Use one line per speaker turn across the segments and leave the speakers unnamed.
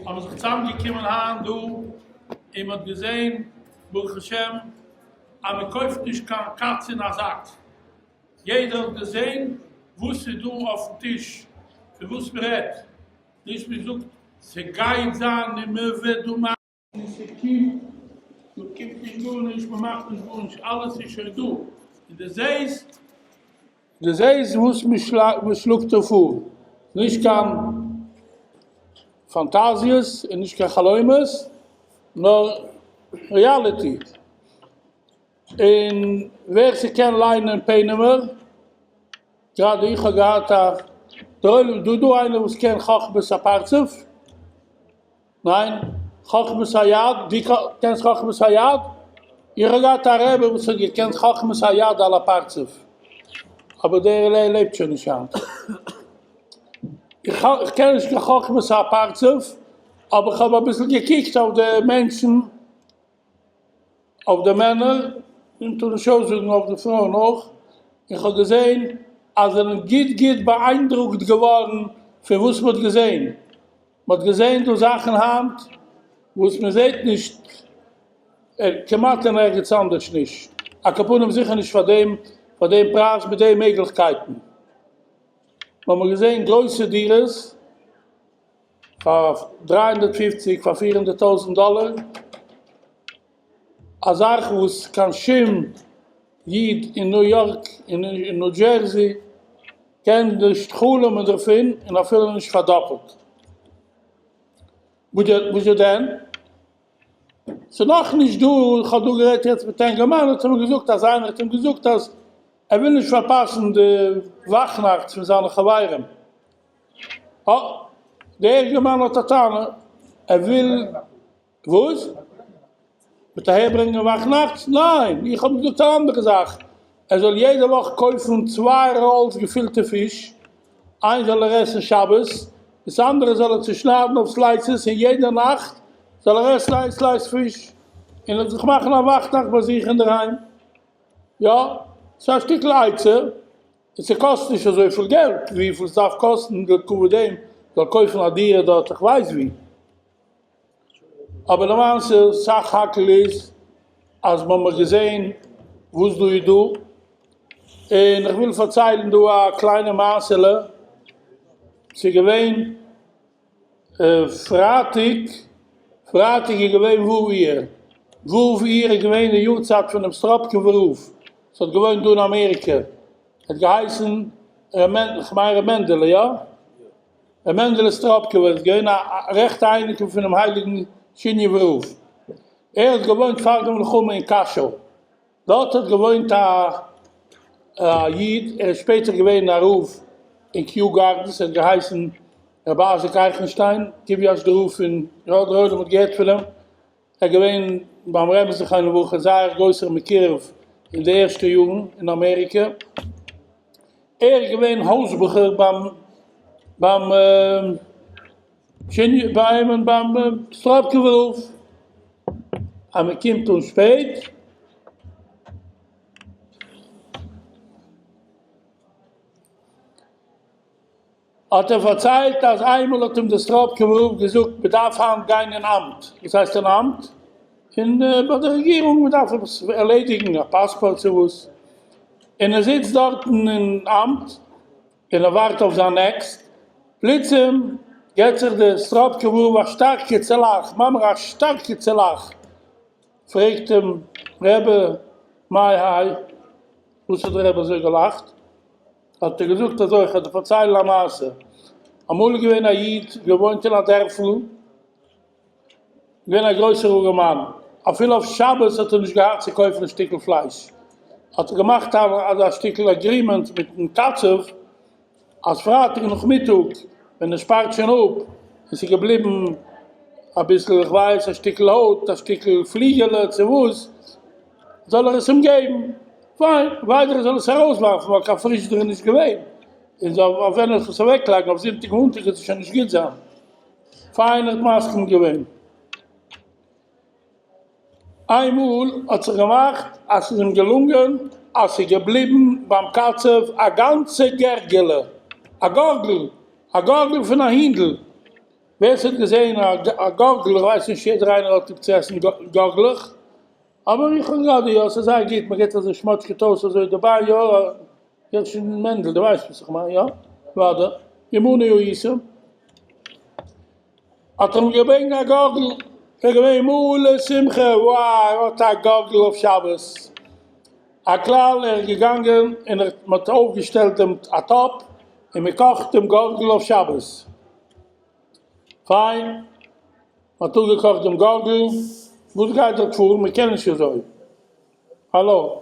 האבן זיך צוזאם געקומען היינט דא און מען האט געזען ברוך השם אז מען קויפט נישט קיין קאץ אין א זאק, יעדער האט געזען וואס איז דא אויפן טיש, פון וואס מען רעדט, נישט מען זאגט ס'גייט זיין און מען וועט דא מאכן. און ס'קומט, דא קומט נישט גארנישט, מען מאכט נישט גארנישט, אלעס איז שוין דא, און דו זעסט, דו זעסט וואס מען שלאגט דא פאר, נישט קיין פאנטאזיעס און נישט קיין חלומות, נאר reality. און ווער ס'קען ליינען פענעמער, גראדע איך האב געהאט א, דער עולם, דא דא איינער וואס קען חכמת הפרצוף? ניין? חכמת היד? דו קענסט חכמת היד? איך האב געהאט א רבי וואס האט געקענט חכמת היד על הפרצוף, אבער דער לעבט שוין נישט היינט. איך קען נישט קיין חכמת הפרצוף, אבער איך האב אביסל געקוקט אויף די מענטשן, אויף די מענער, און טאר נישט אויסזאגן אויף די פרויען אויך, און כ'האב געזען אז זיי זענען גוט גוט באאיינדרוקט געווארן פון וואס מ'האט געזען. מ'האט געזען דא זאכן היינט וואס מ'זעט נישט כמעט אין ערגעץ אנדערש נישט, על כל פנים זיכער נישט פאר דעם פאר דעם פרייז מיט די מעגליכקייטן. מ'האמיר געזען גרויסע דירות פאר 350 פאר 400 טויזנט דאלער, א זאך וואס קיין שום איד אין ניו יארק און אין ניו דזשערזי קען נישט חלומ'ן דערפון און אפילו נישט פאר דאפלט. וואס דען? ס'איז נאכנישט דא, איך האב דא גערעדט יעצט מיט א אינגערמאן האט ער מיר געזאגט אז איינער האט אים געזאגט אז ער וויל נישט פארפאסן די וואכנאכט פון זיינע חברים. אה, דער אינגערמאן האט א טענה, ער וויל. וואס? מיט אהער ברענגען וואכנאכטס? ניין, איך האב געזאגט אן אנדערע זאך, ער זאל יעדע וואך קויפן צוויי rolls געפילטע פיש, איינס זאל ער עסן שבת, דאס אנדערע זאל ער צושניידן אויף slices און יעדע נאכט זאל ער עסן איין slice פיש, און ער זאל זיך מאכן א וואכנאכט ביי זיך אינדערהיים. יא, ס'איז א שטיקל עצה, און ס'קאסט נישט אזויפיל געלט וויפיל ס'דארף קאסטן לכבוד דעם זאל קויפן א דירה דארט איך ווייס ווי. אבער למעשה סך הכל איז אז מ'האמיר געזעהן וואס דא איז דא, און איך וויל פארציילן דא א קליינע מעשה'לע, ס'איז געווען פרייטאג, פרייטאג איז געווען ו' אייר, ו' אייר איז געווען די יארצייט פונעם סטראפקובער רב, ס'האט געוואוינט דא אין אמעריקע, ער האט געהייסן ר' מענדל, כ'מיין ר' מענדעלע, יא? ר' מענדעלע סטראפקובער איז געווען א רעכטע אייניקל פונעם הייליגן שיניעווער רב. ער האט געוואוינט פאר די מלחמה אין קאשוי. דארט האט געוואוינט א איד, ער איז שפעטער געווען א רב אין קיו גארדענס, ער האט געהייסן רבי אייזיק אייכנשטיין, קיוויאשדער רב פון יא, דער עולם האט געהערט פון אים. ער איז געווען ביים רבי'ן זכרונו לברכה זייער גרויסער מקורב אין די ערשטע יארן אין אמעריקע. ער איז געווען הויז בחור ביים ביים ביים ביים סטראפקובער רב. אז מען קומט אן שפעט. האט ער פארציילט אז איינמאל האט אים דער סטראפקובער רב געזאגט מען דארף היינט גיין אין אמט, וואס הייסט אין אמט? אין ביי די רעגירונג מען דארף עפעס ערלעדיגן א פאספארט צו וואס, און ער זיצט דארטן אין אמט און ער ווארט אויף זיין next, פלוצים געט זיך דער סטראפקובער רב א שטארקע צולאך, ממש א שטארקע צולאך, פרעגט אים רבי מאי האי, וואס האט דער רבי אזוי געלאכט? האט ער געזאגט אזוי, איך וועל דיר פארציילן א מעשה, אמאל איז געווען א איד, געוואוינט אין א דערפל, געווען א גרויסער ארעמאן, אפילו אויף שבת האט ער נישט געהאט צו קויפן א שטיקל פלייש, האט ער געמאכט אזא שטיקל agreement מיטן קצב, אז פרייטאג נאכמיטאג ווען ער שפארט שוין אפ, און ס'איז געבליבן אביסל, איך ווייס, א שטיקל הויט, א שטיקל פליגעלע צו וואס, זאל ער עס אים געבן. פיין, וויידער ער זאל עס ארויסווארפן ווייל קיין פרישדער איז נישט געווען, און זאל אויף ווען ער זאל עס אוועקלייגן אויף זונטאג מאנטאג וועט עס שוין נישט גוט זיין. פיין, ער האט מסכים געווען. איינמאל האט זיך געמאכט אז ס'איז אים געלונגען אז ס'איז געבליבן ביים קצב א גאנצע גערגעלע, א גארגל, א גארגל פון א הינדל. ווער ס'האט געזען א גארגל, איך ווייס נישט יעדער איינער האט ליב צו עסן גארגלעך, אבער איך האב גראדע יא, ס'איז זייער גוט, מ'געט אזוי שמאטשקעט אויס אזוי דערביי, יא, גרשון מענדל דו ווייסט וואס איך מיין, יא? וואדע, ימני הייתם. האט ער אים געברענגט א גארגל, ער איז געווען מלא שמחה, וואו ער האט א גארגל אויף שבת. הכלל ער איז געגאנגען און ער מען האט אויפגעשטעלט דעם א טאפ און מען קאכט דעם גארגל אויף שבת. פיין, מען האט אפגעקאכט דעם גארגל, וואס גייט דארט פאר? מען קען נישט אזוי. האלא.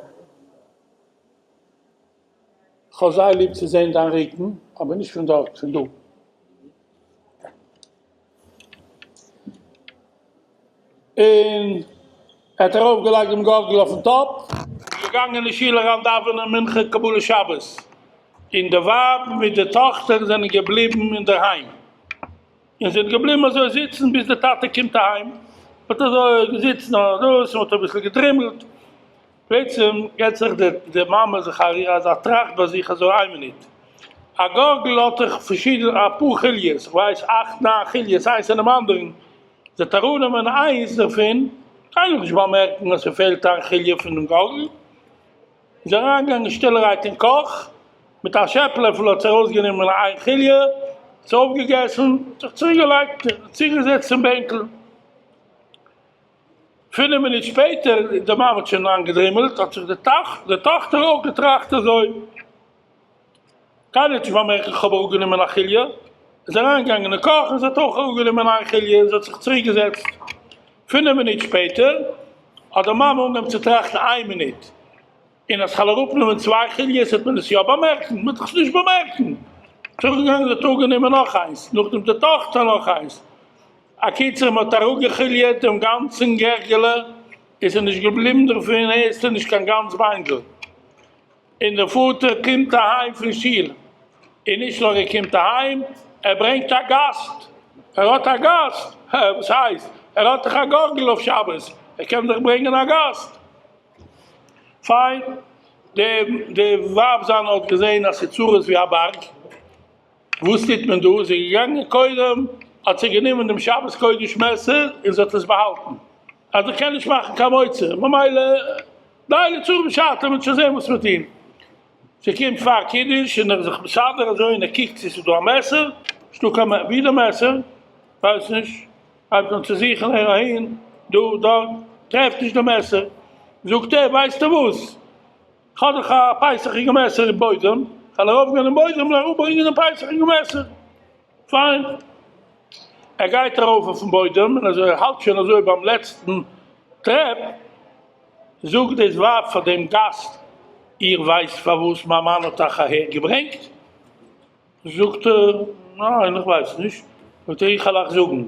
כ'האב זייער ליב צו זען דיין רוקן, אבער נישט פון דארט, פון דא. און ער האט ארויף געלייגט דעם גארגל אויפן טאפ, און געגאנגען אין שול אריין דאווענען מנחה קבלת שבת, און די ווייב מיט די טאכטער זענען געבליבן אינדערהיים, און זענען געבליבן אזוי זיצן ביז די טאטע קומט אהיים, מ'האט אזוי געזיצן און דאס, און מ'האט אביסל געדרימלט, פלוצים געט זיך די מאמע זיך א ריר אזא טראכט ביי זיך אזוי איין מינוט, א גארגל האט דאך פארשידענע אפאר חוליות, איך ווייס אכט ניין חוליות איינס אינעם אנדערן, זי האט אראפנעמען איינס דערפון, קיינער וועט נישט באמערקן אז ס'פעלט איין חוליא פונעם גארגל, איז אריינגעגאנגען שטילערהייט אין קאך, מיט א שעפלעפל האט זי ארויסגענומען איין חוליא, עס אויפגעגעסן, זיך צוריקגעלייגט, צוגעזעצט צום בענקל. פינף מינוט שפעטער, די מאמע האט שוין איינגעדרימלט, האט זיך די טאכטער אויך געטראכט אזוי. קיינער האט נישט באמערקט איך האב אראפגענומען א חוליא. איז אריינגעגאנגען אין קאך און זי האט אויך אראפגענומען איין חוליא און זי האט זיך צוריקגעזעצט. פינף מינוט שפעטער האט די מאמע אנגעהויבן צו טראכטן איין מינוט, און אז כ'וועל אראפנעמען צוויי חוליות וועט מען עס יא באמערקן? מ'וועט דאך עס נישט באמערקן. צוריקגעגאנגען זי האט אראפגענומען נאך איינס, נאכדעם די טאכטער נאך איינס. אקיצור מ'האט אראפגעחוליעט דעם גאנצן גערגעלע, עס איז נישט געבליבן דערפון הערסטו נישט קיין גאנץ ביינדל. און דער פאטער קומט אהיים פון שול, און נישט נאר ער קומט אהיים, ער ברענגט א גאסט, ער האט א גאסט, הע, וואס הייסט, ער האט דאך א גארגל אויף שבת, ער קען דאך ברענגען א גאסט. פיין, די ווייב זיינע האט געזען אז ס'איז צרות ווי א בארג, וואס טוט מען דא? זי איז געגאנגען קודם האט זי גענומען דעם שבת קודש מעסער און זי האט עס באהאלטן אז איך קען נישט מאכן קיין מוציא ממילא די לצרה בשעתה מ'וועט שוין זען וואס מיר טון. ס'קומט פאר קידוש און ער איז זיך מסדר אזוי און ער קוקט צו ס'איז דא א מעסער, נישטא קיין מעסער, ווי איז די מעסער? ווייס נישט, הייבט אן צו זוכן אהער אהין, דא דארט, טרעפט נישט די מעסער, זאגט ער ווייסטו וואס? כ'האב דאך א פסח'יגע מעסער אין בוידעם, כ'וועל ארויפגיין אין בוידעם און אראפברענגען דעם פסח'יגן מעסער. פיין. ער גייט ארויף אויפן בוידעם, און אז ער האלט שוין אזוי ביים לעצטן טרעפ, זאגט דאס ווייב פאר דעם גאסט, איר ווייסט פארוואס מיין מאן האט אייך אהער געברענגט? זאגט ער, ניין איך ווייס נישט. זאגט ער, איך וועל אייך זאגן,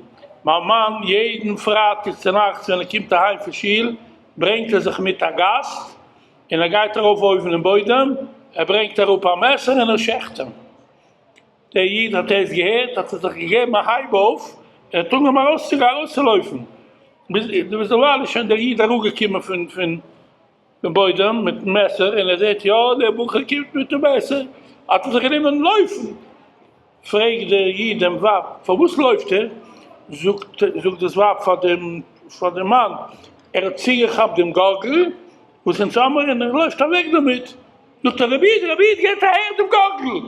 מיין מאן יעדן פרייטאג צונאכטס ווען ער קומט אהיים פון שול, ברענגט ער זיך מיט א גאסט, און ער גייט ארויף אויבן אין בוידעם, ער ברענגט אראפ א מעסער און ער שעכט אים. דער איד האט דאס געהערט האט ער זיך געגעבן א הייב אויף, ער האט אנגעהויבן ארויסצוגיין ארויסצולויפן, ביז דערווייל איז שוין דער איד אראפגעקומען פון פון פון בוידעם מיטן מעסער, און ער זעט יא דער בחור קומט מיטן מעסער, האט ער זיך גענומען לויפן, פרעגט דער איד דעם ווייב פארוואס לויפט ער, זאגט זאגט דאס ווייב פאר דעם פאר דעם מאן, ער האט צוגעכאפט דעם גארגל וואס אונז האמער און ער לויפט אוועק דערמיט, זאגט ער רבי איד רבי איד געבט אהער דעם גארגל,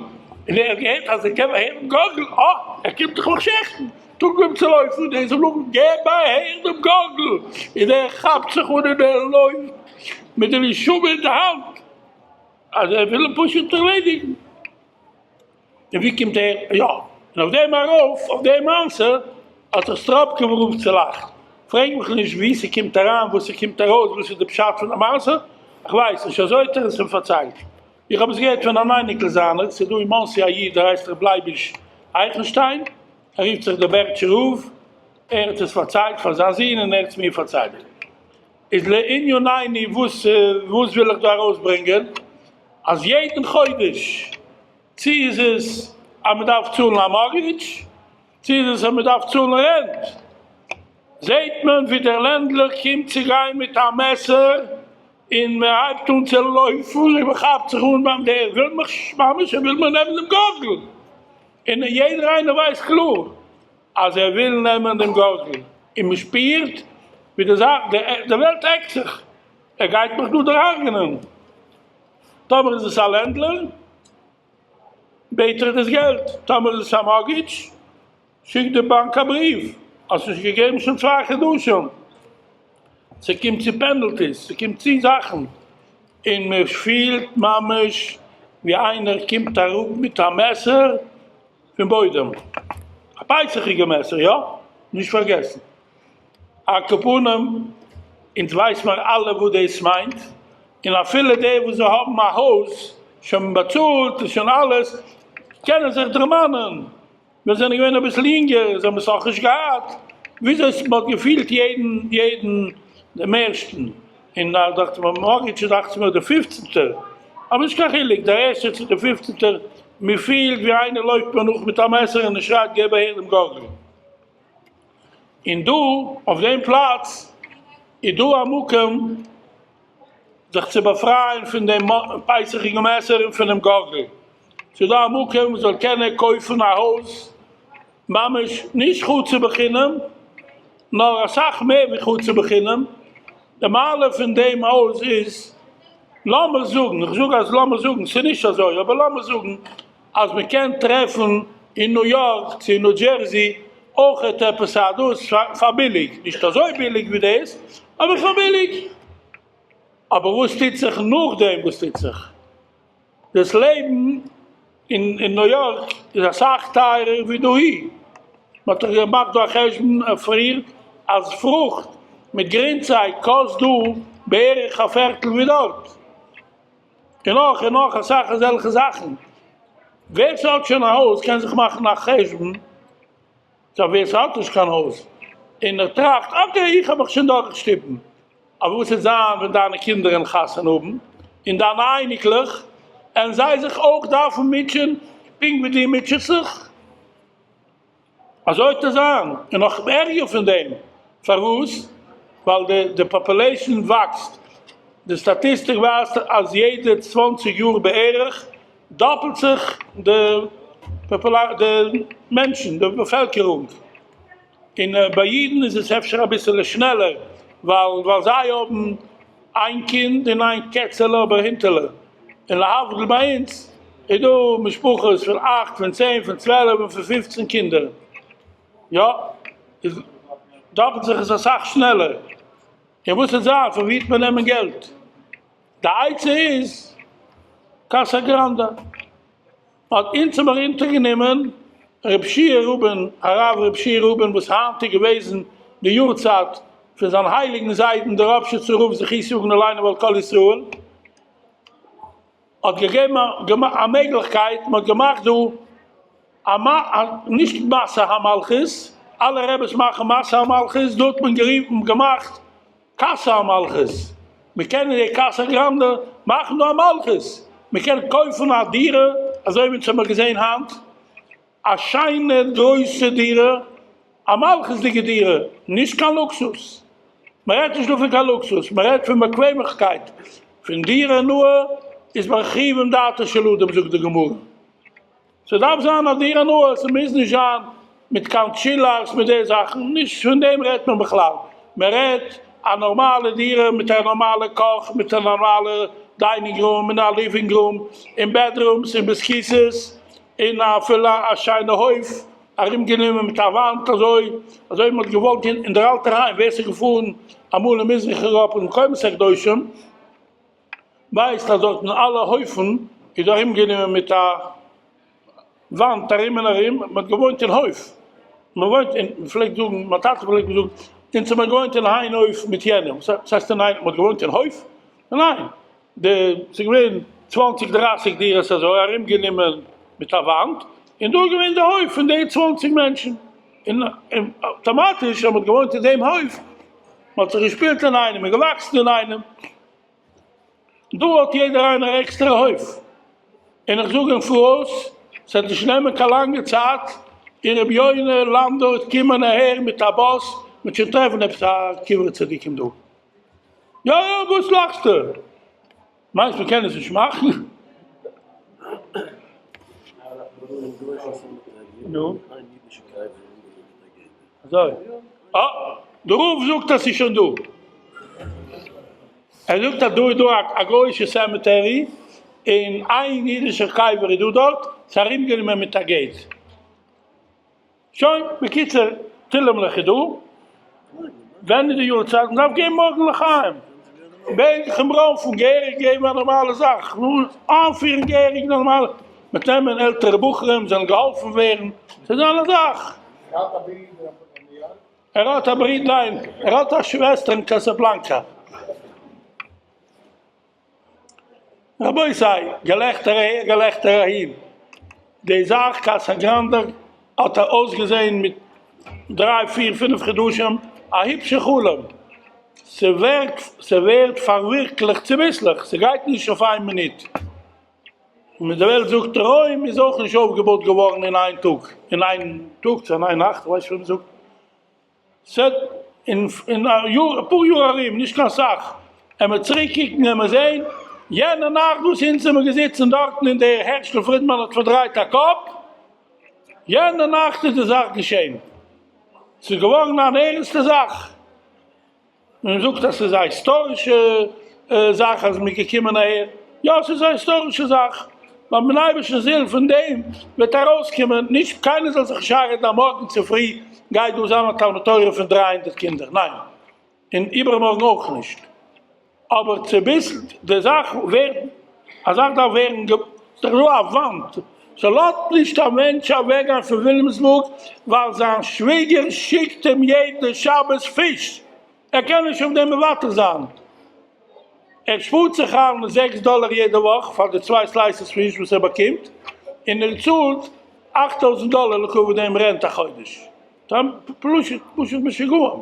און ער האט געהערט אז ער געבט אהער דעם גארגל, אה ער קומט דאך מיך שעכטן, האט אנגעהויבן צו לויפן און ער איז אים נאך געב אהער דעם גארגל, און ער כאפט זיך אן און ער לויפט מיט די נשמה אין די האנט, אז ער וויל אים פשוט ערלעדיגן. און ווי קומט ער? יא, און אויף דעם ארויף, אויף די מעשה, האט זיך סטראפקובער רב צולאכט. פרעג מיך נישט ווי ס'קומט אריין, וואס ס'קומט ארויס, וואס איז די פשט פון די מעשה, איך ווייס נישט, אזוי האט ער עס אים פארציילט. איך האב עס געהערט פון אן אייניקל זיינער, ס'איז דא אין מאנסי א איד ער הייסט ר' לייביש אייכנשטיין, ער רופט זיך דער בערטשער רב, ער האט עס פארציילט פאר זיין זון און ער האט עס מיר פארציילט. איז לענינינו וואס וואס וויל איך דא ארויסברענגען? אז יעדן חודש צו איז עס אז מען דארף צאלן א מארטגעדזש, צו איז עס אז מען דארף צאלן רענט, זעט מען ווי דער לענדלער קומט צו גיין מיט א מעסער און מען הייבט אן צו לויפן און מען כאפט זיך אן ביים דער וויל מיך ממש ער וויל מיר נעמען דעם גארגל, און יעדער איינער ווייסט קלאר. אז ער וויל נעמען דעם גארגל, און מען שפירט ווי די זאך, די וועלט עקט זיך, ער גייט מיך דא דערהרג'נען. טאמער איז עס א landlord, בעט ער דאס געלט, טאמער איז עס א mortgage, שיקט די באנק א בריוו, האסט נישט געגעבן שוין 2 חדשים, ס'קומט צו penalties, ס'קומט צו זאכן, און מען פילט ממש ווי איינער קומט אראפ מיט א מעסער פון בוידעם, א פסח'יגע מעסער, יא, נישט פארגעסן. על כל פנים, אונז ווייס מיר אלע וואס דאס מיינט, און אפילו די וואס זיי האבן א הויז, שוין באצאלט און שוין אלעס, קענען זיך דערמאנען, ווען זיי זענען געווען אביסל יונגער, זיי האבן עס נאכנישט געהאט, וויאזוי עס מ'האט געפילט יעדן יעדן דעם ערשטן, און דאכט מיר mortgage דאכט מיר די פופצנטער, אבער נישט קיין חילוק, דער ערשטער צו דער פופצנטער, מ'פילט ווי איינער לויפט מיר נאך מיט א מעסער און ער שרייט געב אהער דעם גארגל. און דא אויף דעם פלאץ איז דא א מקום זיך צו באפרייען פון דעם פסח'יגן מעסער און פונעם גארגל. ס'איז דא א מקום וואס זאל קענען קויפן א הויז ממש נישט חצי בחינם, נאר אסאך מער ווי חצי בחינם. די מעלה פון דעם הויז איז, לאמיר זאגן, איך זאג אז לאמיר זאגן, ס'איז נישט אזוי, אבער לאמיר זאגן אז מען קען טרעפן אין ניו יארק צו אין ניו דזשערזי אויכעט עפעס א דאס פאר ביליג, נישט אזוי ביליג ווי דאס, אבער פאר ביליג. אבער וואס טוט זיך נאכדעם? וואס טוט זיך? דאס לעבן אין ניו יארק איז אסאך טייערער ווי דאהי. מען האט דאך געמאכט דא א חשבון פריער אז פרוכט מיט גרינצייג קאסט דא בערך א פערטל ווי דארט. און נאך און נאך אסאך אזעלכע זאכן. ווער ס'האט שוין א הויז קען זיך מאכן א חשבון, so ווער ס'האט נישט קיין הויז און ער טראכט okay איך האב מיך שוין דורכשטופן, אבער וואס וועט זיין ווען דיינע קינדער וועלן חתונה האבן און דיינע אייניקלעך וועלן זיי זיך אויך דארפן מוטשען פונקט ווי דו מוטשעסט זיך? אזוי וועט עס זיין, און נאך ערגער פון דעם, פארוואס? ווייל די די population וואקסט, די סטאטיסטיק ווייזט אז יעדע 20 יאר בערך דאפלט זיך די די מענטשן, די באפעלקערונג, און ביי אידן איז עס אפשר אביסעלע שנעלער, ווייל ווייל זיי האבן איין קינד און איין קעצעלע אבער הינטעלע, און להבדיל ביי אונז איז דא משפחות פון 8, פון 10, פון 12 און פון 15 קינדער, יא, איז דאפלט זיך עס אסאך שנעלער, און וואס וועט זיין, פון ווי וועט מען נעמען געלט? די עצה איז קאסא גראנדא האט אונז האבן מיר אונטערגענומען ר' שיע רובין, הרב ר' שיע רובין וואס היינט איז געוועזן די יארצייט פון זיין הייליגן זיידן דער ראפשיצער רב זכותו יגן עלינו ועל כל ישראל, האט געגעבן א מעגליכקייט, מען האט געמאכט דא א נישט מסע המלכות, אלע רעבעס מאכן מסע המלכות, דא האט מען גערופן געמאכט קאסא המלכות, מען קען אין די קאסא גראנדע מאכן דא א מלכות, מען קען קויפן א דירה אזוי ווי אונז האמיר געזען היינט, א שיינע גרויסע דירה, א מלכות'דיגע דירה, נישט קיין לוקסוס, מען רעדט נישט דא פון קיין לוקסוס, מען רעדט פון באקוועמליכקייט, פון דירה נאה איז מרחיבים דעתו של אדם זאגט די גמרא. ס'דארף זיין א דירה נאה, ס'מוז נישט זיין מיט קיין טשילארס מיט די זאכן, נישט פון דעם רעדט מען בכלל, מען רעדט א נארמאלע דירה מיט א נארמאלע קאך, מיט א נארמאלע dining room און א living room און bedrooms און ביסקיסעס און אפילו א שיינע הויף ארומגענומען מיט א וואנט אזוי אזוי ווי מען האט געוואלט אין דער אלטער היים, ווער ס'איז געפארן אמאל אין מזרח אירופה אין מקומות הקדושים ווייסט אז דארט אין אלע הויפן איז ארומגענומען מיט א וואנט ארום און ארום, מען האט געוואוינט אין הויף, מען וואוינט אין, מען פלעגט זאגן, מיין טאטע פלעגט מיר זאגן, אונז האבן געוואוינט אין איין הויף מיט יענעם, וואס הייסט אין איין, מען האט געוואוינט אין הויף? ניין, די, ס'איז געווען צוואנציג דרייסיג דירות אזוי ארומגענומען מיט א וואנט, און דא איז געווען די הויף פון די 20 מענטשן, און אויטאמאטיש אז מען האט געוואוינט אין דעם הויף, מען האט זיך געשפילט אינאיינעם און געוואקסן אינאיינעם. דא האט יעדער איינער א עקסטערע הויף, און איך זאג אין פאראויס, ס'וועט נישט נעמען קיין לאנגע צייט, און רבי יונה לאנדא וועט קומען אהער מיט א באס, מ'וועט שוין טרעפן עפעס א קברי צדיקים דא. יא יא, וואס לאכסטו? מיינסט מ'קען עס נישט מאכן? נו? אזוי? אה, דער רב זאגט אז ס'איז שוין דא. ער זאגט אז דא איז דא א גוי'אישע cemetery, און איין אידישער קבר איז דא דארט, ס'איז ארומגענומען מיט א gate. שוין, בקיצור, תהילים'לעך איז דא. ווען איז די יארצייט? מ'דארף געבן מארגן לחיים. בענקען ברוינפן געהעריג געבן א נארמאלע זאך, איינפירן געהעריג נארמאל, מיט נעמען עלטערע בחורים זאלן געהאלפן ווערן, ס'איז אן א זאך. ער האט א ברודער ניין, ער האט א שוועסטער אין קאסאבלאנקא. רבותי, געלעכטער אהער געלעכטער אהין, די זאך קאסא גראנדע האט אויסגעזען מיט דריי פיר פינף חדשים א היפשע חלום, ס'ווערט ס'ווערט פארווירקליכט צוביסלעך, ס'גייט נישט אויף איין מינוט, און ווי די וועלט זאגט רוים איז אויך נישט אויפגעבויט געווארן אין איין טאג, אין איין טאג צו אין איין נאכט, כ'ווייס נישט ווי מ'זאגט. ס'וועט אין אין א יאר אפאר יאר ארום, נישט קיין סאך, עמער צוריק קוקן עמער זעהן, יענע נאכט וואס אונז זעמער געזיצן דארטן און דער הערשל פרידמאן האט פארדרייט א קאפ, יענע נאכט איז די זאך געשעהן. ס'איז געווארן אן ערנסטע זאך. מען זאגט אז ס'איז א היסטארישע זאך אז מ'איז געקומען אהער, יא ס'איז א היסטארישע זאך, ווייל מיטן אייבערשטנ'ס הילף פון דעם וועט ארויסקומען, נישט קיינער זאל זיך נישט איינרעדן אז מארגן צופרי גייט דא זיין א תלמוד תורה פון 300 קינדער, ניין, און איבערמארגן אויך נישט, אבער צוביסל די זאך ווערט, א זאך דארף ווערן, ס'איז דאך דא א וואנט, ס'לאזט נישט א מענטש אוועקגיין פון וויליאמסבורג ווייל זיין שוויגער שיקט אים יעדע שבת פיש, ער קען נישט אויף דעם מוותר זיין, ער שפארט זיך איין זעקס דאלער יעדע וואך פאר די צוויי slices פיש וואס ער באקומט, און ער צאלט 8000 דאלער לכבוד דעם rent א חודש, פשוט פשוט משוגעים.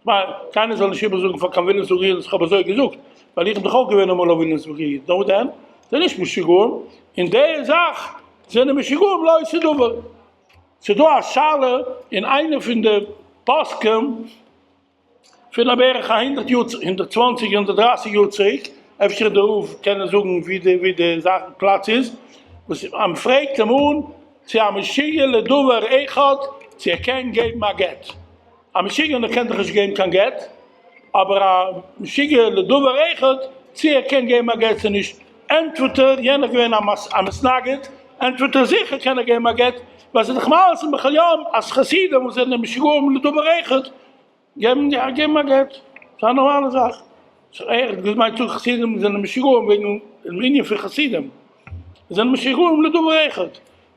כ'מיין, קיינער זאל נישט איבערזאגן פאר קיין וויליאמסבורגער איד אז כ'האב אזוי געזאגט, ווייל איך בין דאך אויך געווען אמאל א וויליאמסבורגער איד, נו דען? זענען נישט משוגעים, אין די זאך זענען משוגעים לא עשו דבר. ס'איז דא א שאלה אין איינע פון די פוסקים פון א בערך א הונדערט יאר, 120 130 יאר צוריק, אפשר דער רב קען זאגן ווי די ווי די זאך פלאץ איז, וואס אז מ'פרעגט אים אן צו א משוגע לדבר אחד צו ער קען געבן א גט. א משוגענער קען דאך נישט געבן קיין גט, אבער א משוגע לדבר אחד, צו ער קען געבן א גט צו נישט, ענטפערט ער, יענער געווען א מתנגד, ענטפערט ער זיכער קען ער געבן א גט, ווייל ס'איז דאך מעשים בכל יום אז חסידים וואס זענען משוגעים לדבר אחד, געבן געבן א גט, ס'איז א נארמאלע זאך. ער האט געמיינט צו חסידים זענען משוגעים וועגן דעם ענין פון חסידים, זענען משוגעים לדבר אחד.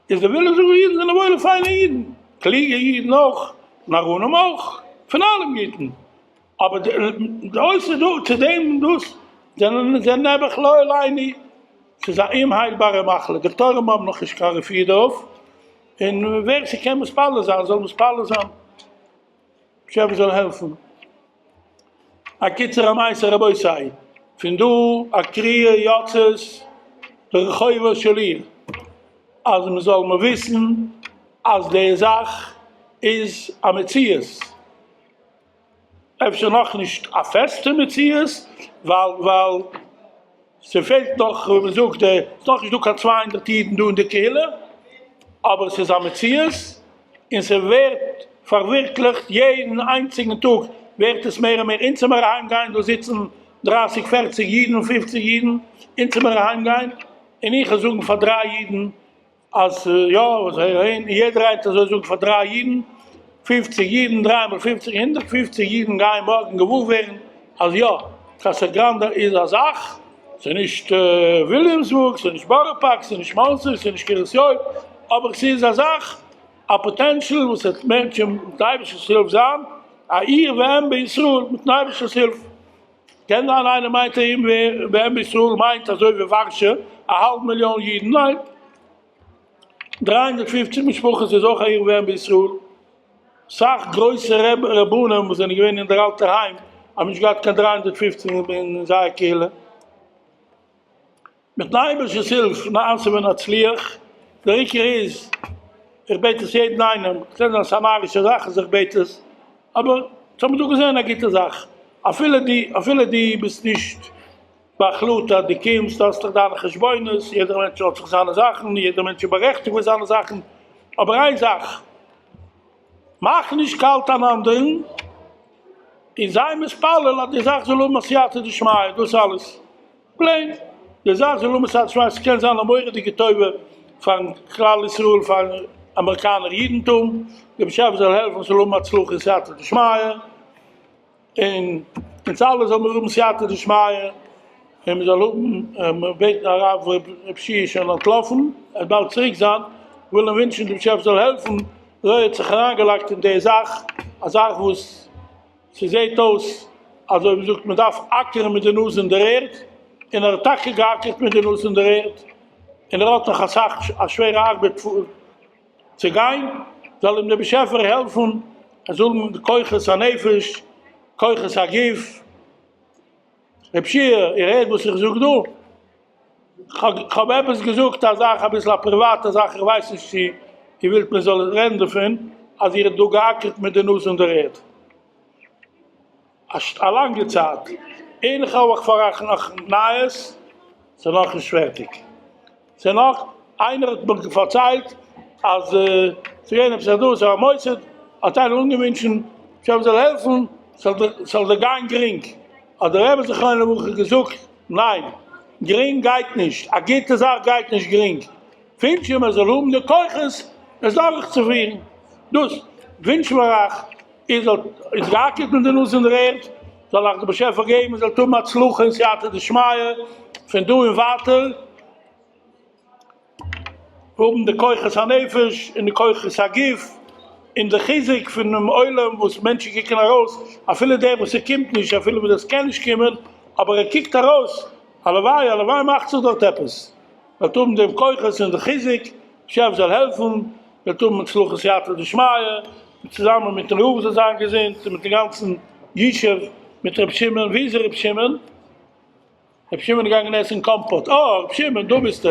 איז די וויליאמסבורגער אידן זענען וואוילע פיינע אידן, קלוגע אידן אויך, נאראנים אויך, פון אלעם גוטן, אבער די אויסער דא צו דעם דאס זענען זיי נעבעך לא עלינו, ס'איז א אומהיילבארע מחלה, דאקטוירים האבן נאך נישט קיין רפואה דערויף, און ווער ס'קען מתפלל זיין זאל מתפלל זיין, באשעפער זאל העלפן. א קיצור המעשה רבותי, פון דא א קריאה יוצאת לרחובה של עיר, אז מען זאל מען וויסן אז די זאך איז א מציאות, אפשר נאכנישט א פעסטע מציאות, ווייל ווייל ס'פעלט נאך ווי מען זאגט די, ס'איז נאכנישט דא קיין 200 אידן דא אין די קהילה, אבער ס'איז א מציאות און ס'ווערט פארווירקליכט יעדן איינציגן טאג ווערט עס מער און מער, אונז מיר אהיים גיין דא זיצן דרייסיג פערציג אידן פופציג אידן, אונז מיר אהיים גיין און איך וועל זאגן פאר דריי אידן אז יא, און יעדער איינער אזוי זאגן פאר דריי אידן, פופציג אידן, דריי מאל פופציג, 150 אידן גייען מארגן געוואר ווערן אז יא, קאסא גראנדא איז א זאך, ס'איז נישט וויליאמסבורג, ס'איז נישט בארא פארק, ס'איז נישט מאנסי, ס'איז נישט קרית יואל, אבער ס'איז א זאך, א potential וואס וועט מענטשן מיטן אייבערשטנ'ס הילף זיין א עיר ואם בישראל מיטן אייבערשטנ'ס הילף. קען זיין איינער מיינט עיר ואם בישראל מיינט אזוי ווי ווארשע, א האלב מיליאן אידן, ניין. 350 משפחות איז אויך א עיר ואם בישראל. סאך גרויסע רבנים וואס זענען געווען אין דער אלטער היים האבן נישט געהאט קיין 350 אין זייער קהילה. מיטן אייבערשטנ'ס הילף נעשה ונצליח, דער עיקר איז, איך בעט עס יעדן איינעם, קען זיין ס'איז א נארישע זאך אז איך בעט עס, אבער אונז האבן דא געזען א גוטע זאך, אפילו דו, אפילו דו ביסט נישט בהחלטה אז דו קומסט, האסט דאך דיינע חשבונות, יעדער מענטש האט זיך זיינע זאכן, יעדער מענטש איז בארעכטיגט מיט זיינע זאכן, אבער איין זאך. מאך נישט קאלט אן אנדערן, און זיי מתפלל אז די זאך זאל האבן א סייעתא דשמיא, דאס אלעס. Plain, די זאך זאל האבן סייעתא דשמיא, ס'קען זיין א מורא'דיגע טובה פארן כלל ישראל, פארן אמעריקאנער אידנטום, דער באשעפער זאל העלפן ס'זאל האבן הצלחה און סייעתא דשמיא. און אונז אלע זאל מיר האבן סייעתא דשמיא, און מען זאל האבן, מיר בעטן הרב ר' שי' איז שוין אנטלאפן, ער וועט באלד צוריק זיין, וויל אים ווינטשן די באשעפער זאל העלפן, אזוי ער האט זיך אריינגעלייגט אין די זאך, א זאך וואס ס'זעט אויס אזוי ווי מ'זאגט מען דארף אקערן מיט די נאז אין דער ערד, און ער האט טאקע געאקערט מיט די נאז אין דער ערד, און ער האט נאך אסאך א שווערע ארבעט צו גיין, זאל אים דער באשעפער העלפן ער זאל האבן די כוחות הנפש, כוחות הגוף. רב שיע, איר הערט וואס איך זאג דא? כ'האב עפעס געזאגט א זאך, אביסל א פריוואטע זאך, איך ווייס נישט צו איר ווילט מען זאל רעדן דערפון, אז איר האט דא געאקערט מיט די נאז אין דער ערד א לאנגע צייט, און איך האב אויך פאר אייך נאך נייעס, ס'איז נאכנישט פערטיג. ס'איז נאך, איינער האט מיר פארציילט אז ס'איז געווען עפעס א דאס א מוסד, האט איינער אנגעווינטשן השם זאל העלפן ס'זאל דיר גיין גרינג, האט דער רבי זכרונו לברכה געזאגט ניין, גרינג גייט נישט, א גוטע זאך גייט נישט גרינג, ווינטש אים ער זאל האבן די כוחות עס דורכצופירן, דאס ווינטשן מיר אייך. איר זאלט איז געאקערט מיט די נאז אין דער ערד, זאל אייך דער באשעפער געבן איר זאלט האבן הצלחה און סייעתא דשמיא פון דא און ווייטער, האבן די כוחות הנפש און די כוחות הגוף און די חיזוק פונעם עולם וואס מענטשן קוקן ארויס, אפילו דער וואס ער קומט נישט, אפילו וואס עס קען נישט קומען, אבער ער קוקט ארויס, הלוואי הלוואי מאכט זיך דארט עפעס, זאלט האבן דעם כוחות און די חיזוק, באשעפער זאל העלפן, זאלט האבן הצלחה סייעתא דשמיא. צוזאמען מיטן רב זאל זיין געזונט און מיטן גאנצן ישוב, מיט ר' שמעון, ווי איז ר' שמעון? ר' שמעון איז געגאנגען עסן קאמפאט, אה ר' שמעון דא ביסטו,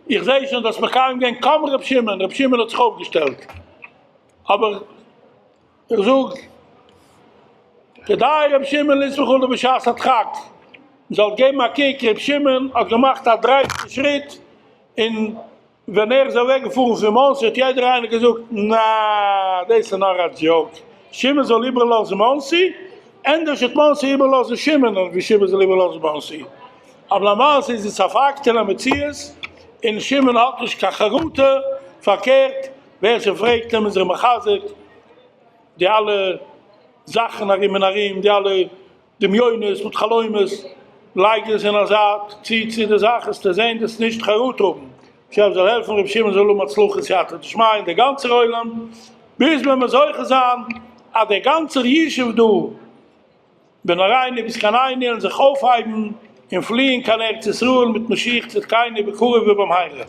איך זעה שוין דו האסט מקיים געווען קם ר' שמעון, ר' שמעון האט זיך אויפגעשטעלט, אבער איך זאג כדאי ר' שמעון לסמוך עליו בשעת הדחק, מען זאל געבן א קוק, ר' שמעון האט געמאכט א דרייסטע שריט און ווען ער איז אוועק געפארן פון מאנסי האט יעדער איינער געזאגט נעה דאס איז נאר א joke, שמעון זאל איבערלאזן מאנסי? ענדערש וועט מאנסי איבערלאזן שמעונ'ען ווי שמעון זאל איבערלאזן מאנסי. אבער למעשה איז עס א פאקט און א מציאות, און שמעון האט נישט קיין חרטה, פארקערט ווער ס'פרעגט אים איז ער מחזק, די אלע זאכן ארום און ארום, די אלע דמיונות מיט חלומות, לייג עס אין א זייט, צי צו די זאך וועסטו זען דאס נישט חרטה האבן, השם זאל העלפן רבי שמעון זאל האבן הצלחה סייעתא דשמיא און דער גאנצער עולם, ביז ווען מיר זוכה זיין אז דער גאנצער ישוב דא בנערינו ובזקנינו וועלן זיך אויפהייבן און פליען קיין ארץ ישראל מיט משיח צדקינו בקרוב ובמהרה.